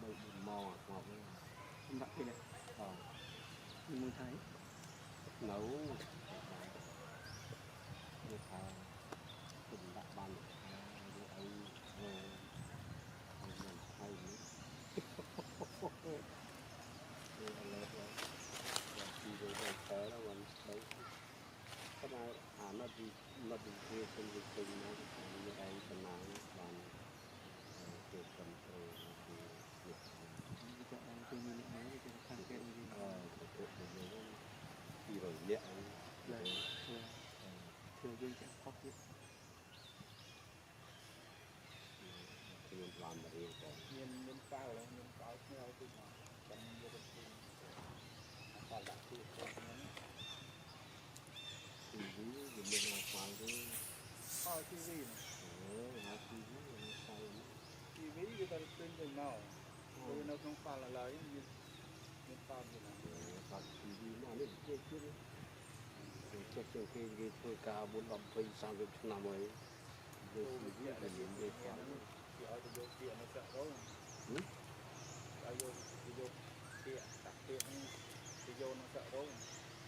3 4ម៉ោងអាងាប់ហ្នឹង សម្រាប់គេ អ មួយថៃ នៅនេះថាគុំដាក់បានខែឬអីធ្វើឲ្យមិនថៃនេះនេះឥឡូវពីទៅទៅតែដល់ទៅតែអា notification វាចេញមកវាឯងតំណាងបានគេ control ពីនេះ វាจะឯងពេលមានអ្នកណាវាจะខាងគេវិញ អឺទៅទៅយើង200នាក់ហ្នឹង ធ្វើយើងចាក់ខុសទៀត ខ្ញុំបានមករៀនតែ មានប៉ាវមានប៉ាវស្ងោទីមកចាំយកទៅធ្វើអត់ដាក់ទីទៅហ្នឹង TV វាមាន Wi-Fi ទេ អត់ TV ណា អឺហៅ TV Wi-Fi TV វាតែពេញទៅមកគឺនៅក្នុងហ្វាល់ឥឡូវមានមានហ្វាល់ទៀតណា បាត់ TV មកនេះជាជាគេចេះជាងគេគេធ្វើការ4 10 20 30ឆ្នាំហើយគេ TV តែមានគេហ្វាល់ គេឲ្យទៅយកពាក្យនៅស្រុករងឲ្យយកទៅយកពាក្យដាក់ពាក្យហ្នឹងទៅយកនៅស្រុករង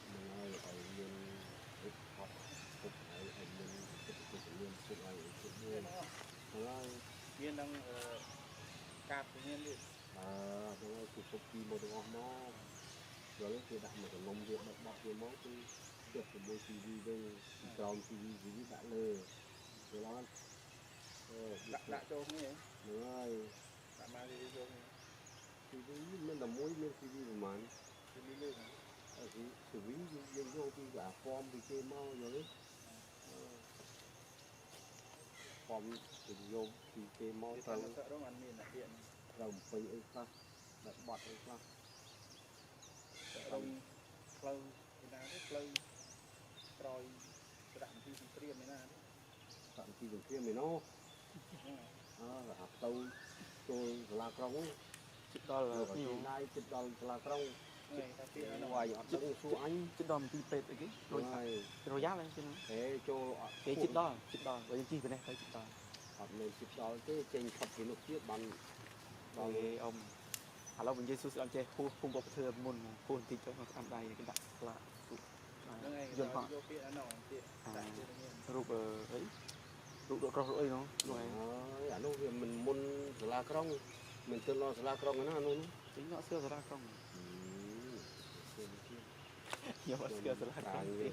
ហ្នឹងហើយឲ្យមានហិបហបពុកឲ្យឲ្យមានចិត្តចិត្តមានចិត្តឲ្យចិត្តមួយហើយ មាននឹងកាតមានទៀត អឺហ្នឹងហើយគឺពុកពីមកទាំងអស់មកដល់គេដាក់មកចំណុំវាបត់បត់វាមកគឺជិះជាមួយ TV វិញពីក្រោម TV TV ដាក់លើយល់អត់អឺ ដាក់ដាក់ចូលគ្នា ហ្នឹងហើយ ដាក់មក TV ចូលគ្នា TV មានតែមួយមាន TV ប្រហែល TV លើ អឺ TV យើងយកពីអាហ្វមពីគេមកយល់ទេហ្វមគេយកពីគេមក ទៅ ត្រូវ នៅស្រុករងអត់មានអាពាក្យ ត្រូវបំពេញអីខ្លះដាក់បត់អីខ្លះ ស្រុករងផ្លូវពីណាទេផ្លូវក្រោយស្ដាក់មន្ទីរសង្គ្រាមឯណា តាំងពីសង្គ្រាមឯណោះអើអាផ្លូវចូលសាលាក្រុង ជិតដល់ លោកទីដៃជិតដល់សាលាក្រុង ហ្នឹងតែពាក្យហ្នឹង វាយអត់ដឹងសួរអញ ជិតដល់មន្ទីរពេទ្យអីគេ រួចហើយ រយ៉ាល់ហ្នឹងជិះ ហេចូលអត់ គេជិតដល់ជិតដល់បើយើងជិះពីនេះទៅជិតដល់ អត់មានជិតដល់ទេចេញផុតពីនោះទៀតបាន ដល់គេអ៊ំឥឡូវនិយាយសួរស្ដាប់ចេះហួសភូមិបបធ្វើមុនហួសបន្តិចទៅស្ដាំដៃគេដាក់ផ្លាក ហ្នឹងឯង យន្តហោះ យកពាក្យហ្នឹងពាក្យដាក់ទៀតមាន រូបអីរូបដកក្រោះរូបអីនោះនោះឯង ហើយអានោះវាមិនមុនសាលាក្រុងមិនទៅដល់សាលាក្រុងណាអានោះ ចេញអត់ស្គាល់សាលាក្រុង អឺ ខ្ញុំអត់ស្គាល់សាលាក្រុងទេ